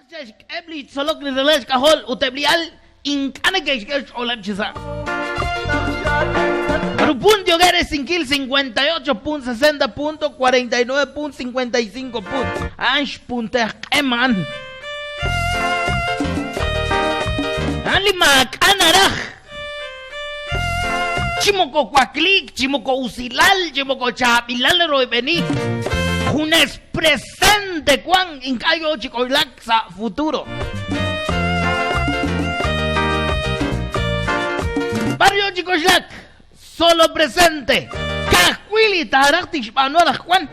Xe'xk'eb' li tzolok li ralal xk'ajol ut eb' li al ink'a' neke'xk'e xch'ooleb' chi sa'. Rupun yogeresinkil 58.60.49.55 punt. A'an xpunteq q'em a'an. A'an li maak'a' naraj. Chi moko wakliik, chi moko usilal, chi moko chaab'ilal royb'eni. Junes presente wan ink'a' yo chi k'oxlak sa' futuro. B'ar yo chi k'oxlak? Solo presente. Ka'ajwi' li taaraj tixb'aanu anaqwan,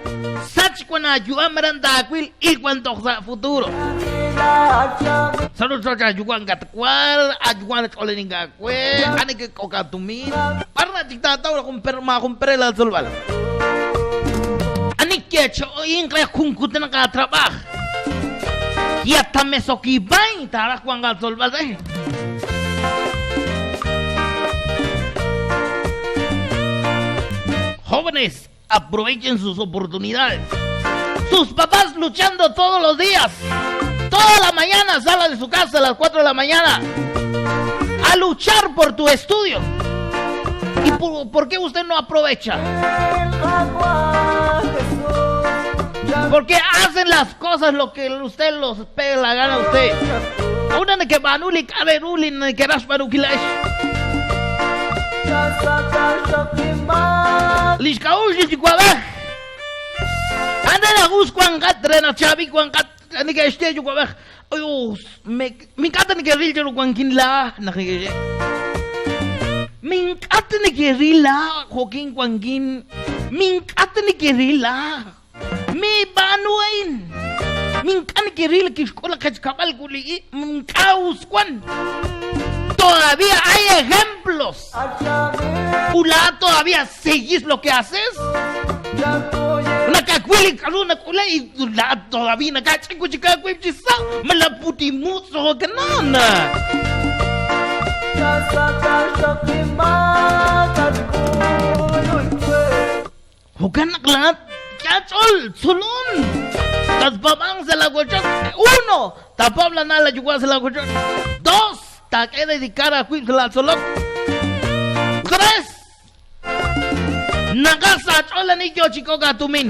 sach wan aayu'am aran taawil il wan toj sa' futuro. Sa' rochoch aayuwa' nkatwar, aayuwa' nach'oolink aawe, ani kik'ok aatumin, b'ar nachik taataw maajun perel aatzolb'al. Ani kecho'inq re jun kutan naq aatrab'aaj, yatamesokib'ay taaraj wanq aatzolb'al re. Jóvenes, aprovechen sus oportunidades. Sus papás luchando todos los días. Toda la mañana salen de su casa a las 4 de la mañana a luchar por tu estudio. ¿Y por, por qué usted no aprovecha? Porque hacen las cosas lo que usted los pega la gana a usted. Una de que banuli kaberuli de que rasparukilash. Lixkaush lichikwabaj. Anda la gus kwankat rena chabi kwankat ani que este yukwabaj. Oy, me me encanta ni que ril yo kwankin la na Me encanta ni que ril la Joaquín kwankin. Me encanta ni que ril la. Mi banuain. Mink'a nikiril kixk'ul qechkab'al kuli'i mink'a uswan. Todavía hay ejemplos. Ula todavía seguís lo que haces. Nakakwili karuna kula y la todavía nakachiku chikakwipchisa malaputimutso kanana. Jo'kan naq laa'at k'ach'ol tzolon tatpaab'anq sa' laawochoch. Uno, taapaab' laana' laayuwa' sa' laawochoch. Dos, taak'e dedicar aawib' sa' laatzolok. Tres, naqaj sa' aach'ool ani yoo chi k'ok aatumin.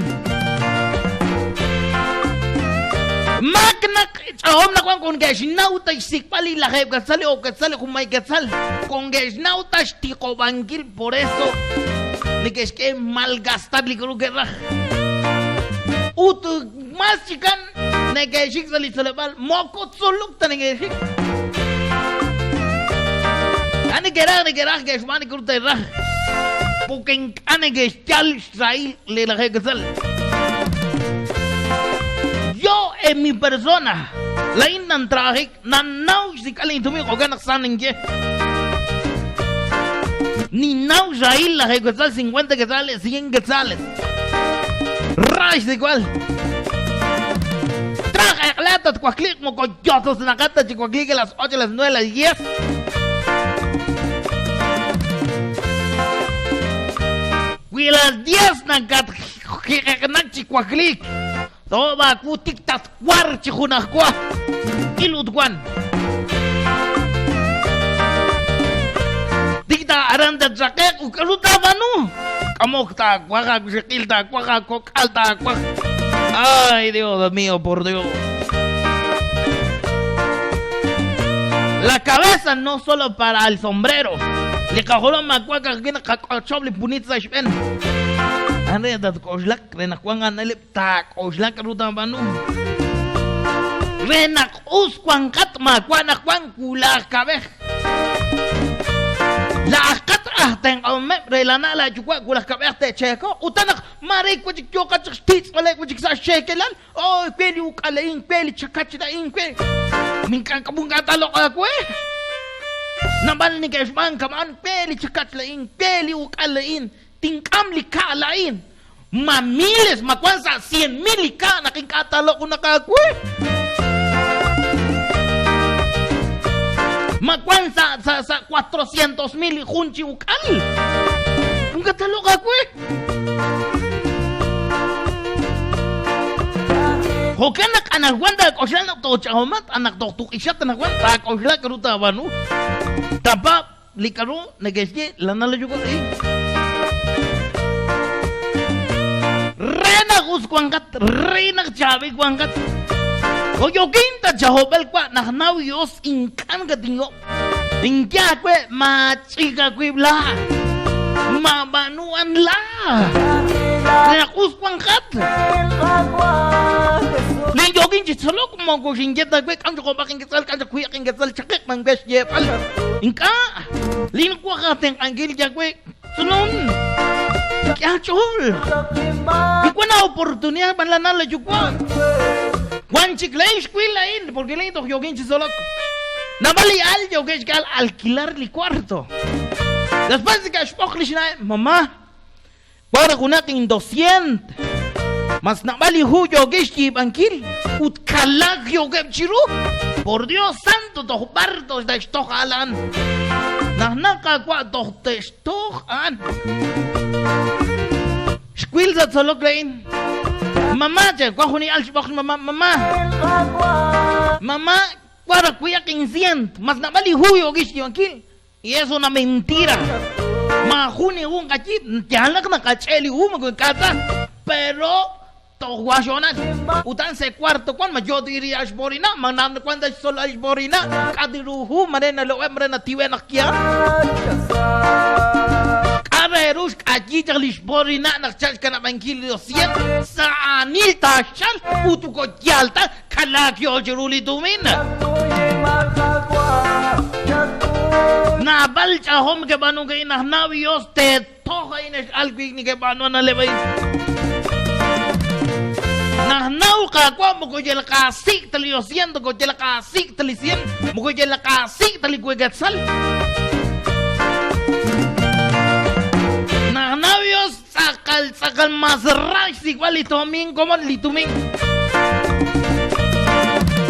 Mak naq ch'ahom naq wan kon ke'xnaw ta xsik'b'al li lajeeb' quetzal, li oob' quetzal, li junmay quetzal, kon ke'xnaw ta xtiqob'ankil. Por eso neke'xk'e malgastar li k'aru ke'raj. Ut mas chikan neke'xik sa' li tzoleb'aal moko tzolok ta neke'xik. A neke'raj neke'raj ke'xb'aan li k'aru te'raj. Porque ink'a' neke'xyal xrahil li lajeeb' quetzal. Yo en mi persona, laa'in nantrabajik Nannaw xsik'al intumin jo'kan naq sa ninye. Ninnaw xrahil lajeeb' quetzal, 50 quetzales, 100 quetzales. Ra xsik'b'al. Traj eq'la tatwakliiq moko yo'tosnaqat ta chi wakliik a las 8, a las 9, a las 10. Wi a las 10 nakatjiq'eqnak chi wakliik. Toba kutik tatwar chi junajwa. Il ut wan. Tikta aran tatraqeq uk'aru taab'aanu. K'amok taawaj, awixiqil taawaj, akok'al taawaj. Ay, Dios mío, por Dios. La cabeza no solo para el sombrero. Li qajolom maawa' ka'ajwi' naq qak'ochob' li punit sa' xb'een. A'an re tatk'oxlaq re naq wank aana'leb' Taak'oxla k'aru taab'aanu re naq us wanqat maawa' naq wank wulaj kab'ej. Laa'aqat aj tenq'ahomeb' re laana' laayuwa' wulaj kab'ej te'cheeko'q utan naq maare wan chik yooqat chaq xtitz'b'aleb' wi' chik sa' xcheekelal, Ooy we li uk'al a'in, we li chakach a'in, we mink'ank'ab'un k'a' taaloq' aawe. Naab'al neke'xb'aan kama'an, we li chakach a'in, we li uk'al a'in, tink'am li ka'al a'in. Ma miles, ma wank sa' 100,000 li ka' naq ink'a' taaloq' junaq aawe? Ma wank sa' sa' sa' 400,000 li jun chi uk'al? Ink'a' taaloq' aawe? Jo'kan naq anajwan taak'oxla naq toj ch'ajomat, naq toj tuq'ixat anajwan taak'oxla k'aru taab'aanu. Tapaab' li k'aru neke'xye la na' la yuwa' a'in. Re naq us wanqat, re naq chaab'il wanqat. Koyokin ta chahob'el wa' naq naw Dios ink'a' nakatinyob'. Ninye aawe maach'ik aawib' laa, maab'aanu an laa. Re naq us wanqat. Lin yookin chi tzolok moko xinye ta we k'am choqob'aq inketzal, k'am chaq kuyaq inketzal, chaqiq b'an we xyeeb'al. Ink'a', lin waj aatenq'ankil yawe, tzolon. K'e aach'ool. Wi wan aoportunidad b'an la na' la yuwa'. Wan chik laa'in xwil laa'in, porque laa'in toj yookin chi tzolok. Naab'al li al yookeb' xk'al alquilar li cuarto. Después de que xb'oq li xna'eb', mamá, wan raj junaq indosient. Mas naab'al li hu yookeb' xyiib'ankil ut kalaak yookeb' chiru. Por Dios santo, toj b'ar toj te'xtoj a'an. Naq naqaawa' toj te'xtoj a'an. Xwil sa' tzolok laa'in. Mamá, che, wan jun li al xb'oq xmamá, mamá. Mamá, wan raj kuyaq insient, mas naab'al li hu yookeb' xyiib'ankil. Y es una mentira. Maajun li hu nqayiib', yaal naq naqach'e' li hu moko ink'a' ta, pero toj wan xhoonal. Ut a'an sa' cuarto wan, ma yoo ta rilb'al xborina', ma naq wan ta xtzolb'al xborina', k'a' ta ru hu, mare naloq'eb', mare natiwe' naq yaal. K'a' re ru xk'ayi chaq li xborina' naq chal xkanab'ankil li dosient, sa' aanil taaxchal ut moko yaal ta, Kalaak yoo chiru li tumin. Naab'al ch'ajom keb'aanu a'in naq naw Dios teetoj a'in ex al wi nekeb'aanu na'leb' a'in. Naq naw Qaawa' moko yal qaasik' ta li dosciento, moko yal qaasik' ta li cien, moko yal qaasik' ta li wegatzal. Naq naw Dios Tz'aqal tz'aqal mas ra xsik'b'al li tumin komon li tumin.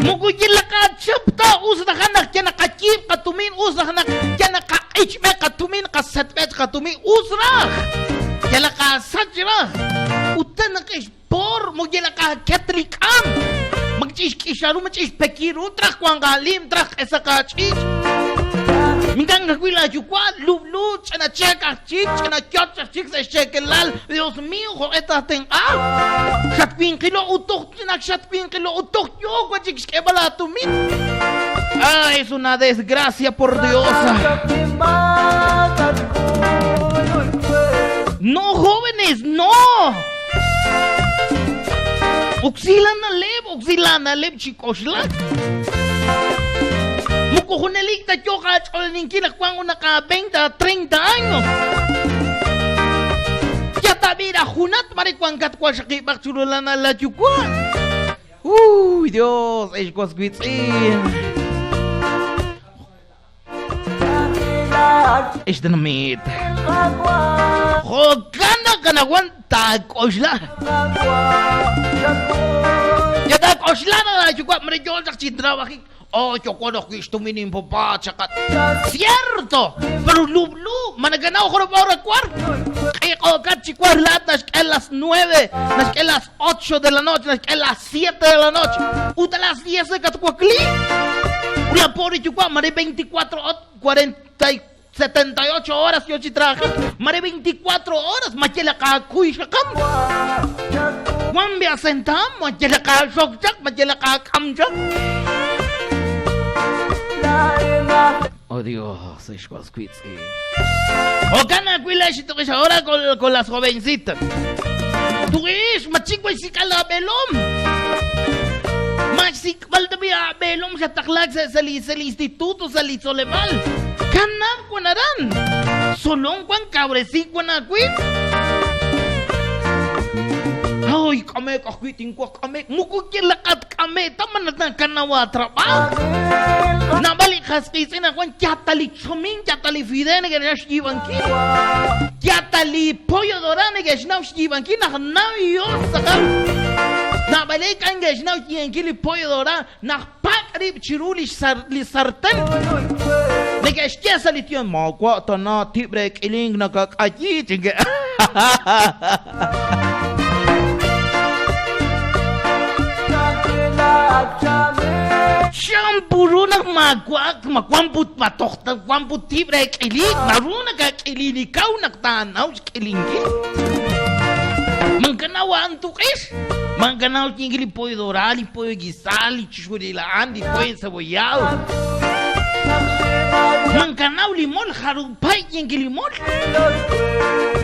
Moko yal naqachap ta us raj naq yal naqayiib' qatumin us raj naq yal naqaq'ichb'e qatumin qasetb'e qatumin us raj. Yal naqasach raj. Ut ta naq por moko yal naqaket li k'am. Mak ch'ixk'ixaru ma ch'ixpeki ru traj wanq aalim traj q'esaq aach'iich'. Mink'an ajwi' laayuwa' lub'lu ch'ina cheek aj chik ch'ina yoch aj chik sa' xcheekelal. Dios mío, jo'q'e taatenq'a. Xatwinqilo' ut toj naq xatwinqilo' ut toj yook wan chik xk'eeb'al aatumin. Ah, es una desgracia por Dios. No, jóvenes, no. Oksi la na'leb', oksi la na'leb' chi k'oxlak. Moko junelik ta yooq aach'olaninkil naq wank junaq a 20 a 30 años. Ya tab'i raj junat mare wankat waxaqib'aq chiru la na' la yuwa'. Uy, Dios, ex was wiitz'in. Ex tenamit. Jo'kan naq anaqwan taak'oxla. Ya taak'oxla naq laayuwa' mare yoo chaq chi trabajik. Oh, yo'wan ajwi' xtumin inpapá chaqat. Cierto, pero lub'lu, ma nakanaw jarub' hora war. Q'iq'ookat chi war laa'at naxk'e las 9, naxk'e las 8 de la noche, naxk'e las 7 de la noche. Ut a las 10 nakatwakli. Ut la pobre yuwa' mare 24 40 y 78 horas yo chi trabajar. Mare 24 horas, ma yalaq aakuy xaqam. Wan bi asentam, ma yalaq aaxok chaq, ma yalaq aak'am chaq. Oh Dios, ex was wiitz'in. Jo'kan ajwi' laa'ex tuq'ix ahora con, con las jovencitas. Tuq'ix, ma chik wan xsik'al aab'eelom. Ma xsik'b'al ta b'i aab'eelom xataqlaak sa' sa' li sa' li instituto, sa' li tzoleb'aal. Kanab' wan aran. Tzolon wan, kawresi wan aawib'. Ay, k'ame'k ajwi' tinwaj k'ame'k. Moko yalaq K'ame' ta ma nakanaw aatrab'aaj. Naab'al li qas qiitz'in anaqwan ya ta li chomin, ya ta li fideo neke'xnaw xyiib'ankil. Ya ta li pollo dorado neke'xnaw xyiib'ankil naq naw Dios tz'aqal. Naab'aleb' ink'a' neke'xnaw xyiib'ankil li pollo dorado naq pak' rib' chiru li li sarten. Neke'xye sa' li tiempo, maawa' tana tib' re k'ilink nakak'ayi, chinke. Wan puru naq maawa' ma wan put ma toj wan put tib' re k'iliik, naru nakak'ili li kaw naq taanaw xk'ilinkil. Man kanaw a'an tuq'ix, man kanaw xyinkil li pollo dorado, li pollo guisado, li chixjunil a'an, li pollo encebollado. Man kanaw li mol, jarub' pay yinkil li mol.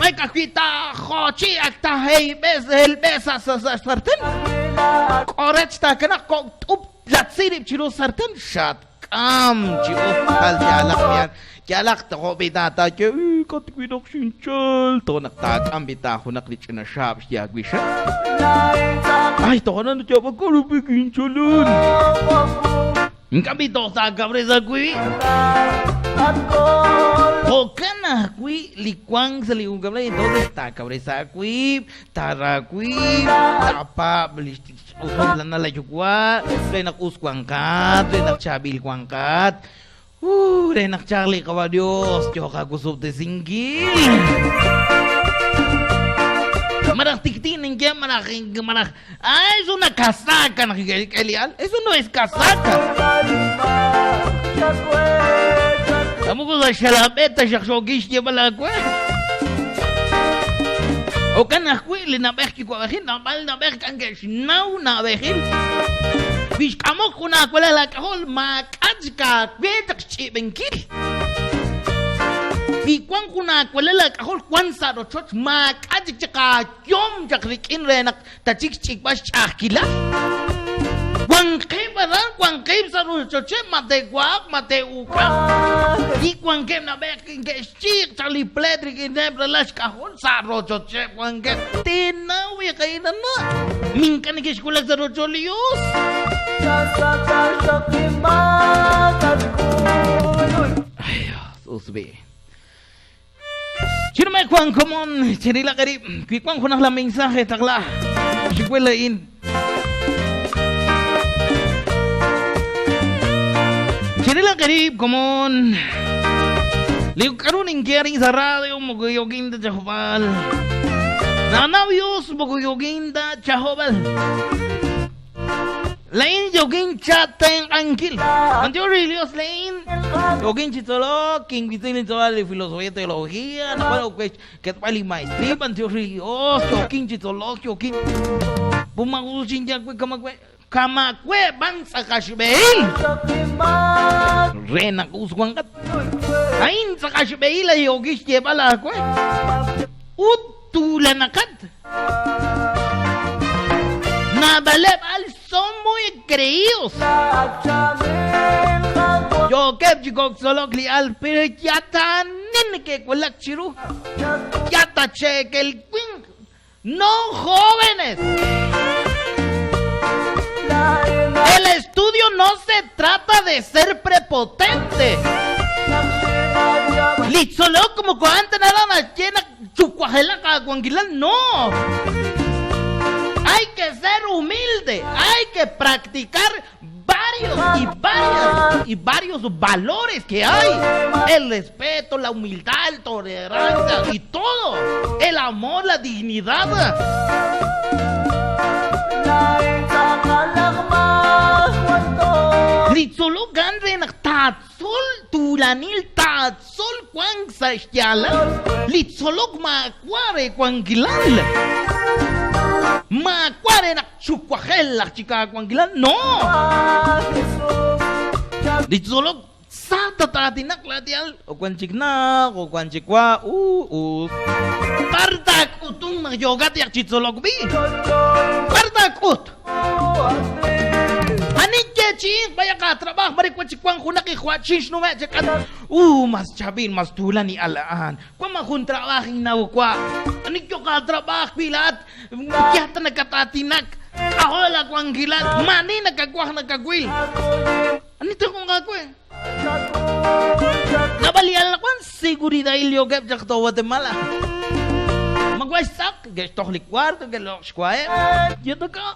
May ka'ajwi' taajochi ak taaheyb'e helb'e sa' sa' sa' sarten. K'orech taakanaq kok' t'up Latzi rib' chiru sarten, xatk'am chi us tz'aqal yaalaq b'i'an. Yaalaq tojo' b'i taataye, Ii, k'at wi' naq xinchal. Tojo' naq taak'am b'i ta junaq li ch'ina xaab' xyaawixat. Ay, tojo' naq nayaab'ak, k'aru b'i kinchalan. Ink'a' b'i toj taakawresi aawib'. Jo'kan ajwi' li wank sa' li junkab'lal, entonces taakawresi aawib', taara aawib', taapaab' li Us lana la yuwa', re naq us wanqat, re naq chaab'il wanqat, re naq chaq li Qawa' Dios yooq aawosob'tesinkil. Maraj tikti ninye maraj maraj ah es una casaca naq Elial, eso no es casaca. Tampoco sa xalab'eta xaqxookil xyeeb'al aawe. Jo'kan ajwi' li na'b'ej yuwa'b'ejil, naab'al na'b'ej k'an ke'xnaw na'b'ejil. Wi xk'amok jun aawalal aak'ajol, maak'a' chik aawe chaq xch'i'b'enkil. Wi wank jun aawalal aak'ajol wank sa' rochoch, maak'a' chik chaq aayom chaq rik'in re naq tachik xch'ikb'al xch'a'ajkilal. Wanqeb' aran, wanqeb' sa' rochocheb', ma te'wa'aq, ma te'uk'aq. Li wankeb' na'b'ej ke'xchiq chaq li pleet rik'ineb' ralal xk'ajol sa' rochocheb' wankeb'. Teenaw iqaynana', ink'a' neke'xwulak sa' rochoch li Yos. Ay, Dios, us b'i'. Chirume Juan komon, cherilaq eerib', wi wank junaq la mensaje taqla, xiwel laa'in. Cherilaq eerib' komon. Li k'aru ninye arin sa' radio moko yookin ta chajob'al. Nanaw Dios moko yookin ta chajob'al. Laa'in yookin chatenq'ankil. B'antiox li Dios laa'in yookin chi tzolok, kinwitz'in li tzolb'al li filosofía teología, naqb'al ok we xketb'al li maestría, b'antiox li Dios yookin chi tzolok, yookin Puma xinya we kama we kama we b'an tz'aqal xb'ehil re naq us wanqat. A'in tz'aqal xb'ehil la yookin xyeeb'al aawe. Ut tuulanaqat. Naab'aleb' al son muy creídos. Yookeb' chi kok' tzolok li al, pero yata nin neke'wulak chiru. Yata cheekel winq, no jóvenes. El estudio no se trata de ser prepotente. Li tzolok moko a'an ta naraj naxye naq Chuwajelaq aawankilal, no. Hay que ser humilde, hay que practicar varios y varias y varios valores que hay. El respeto, la humildad, la tolerancia y todo. El amor, la dignidad. Li tzolok a'an re naq taatzol tuulanil, taatzol wank sa' xyaalal. Li tzolok maawa' re wankilal. Maawa' re naq xuwajel aj chik aawankilal. No! Li tzolok sa tataatinaq laatial o wan chik naq, o wan chik wa, u, us. B'ar taak'utun naq yookat yaq chi tzolok b'i'? B'ar taak'ut? Ani yeechi'inq b'ayaq aatrab'aaj mare wan chik wan junaq li jwa'chin xnume' chak'at. U, mas chaab'il, mas tuulan li al a'an. Wan ma jun trab'aaj innaw wa'. Ani yoq aatrab'aaj wi laa'at yal ta nakat'aatinak, k'ajo' laawankilal, maa'ani nakawaj nakawil. Ani tijunq aawe? Naab'al li al wan seguridad yookeb' chaq to Guatemala. Ma wan xtz'aq, ke'xtoj li cuarto, ke'loq' xwaheb'. Yataka.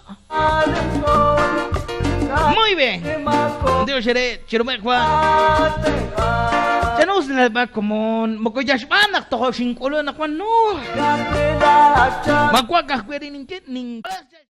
Muy bien. Dios xere chirume Juan. Chanus nalba komon moko yaxb'aan naq tojo xink'ulu naq wan no. Ma wa ka'ajwi' rin ninye nin.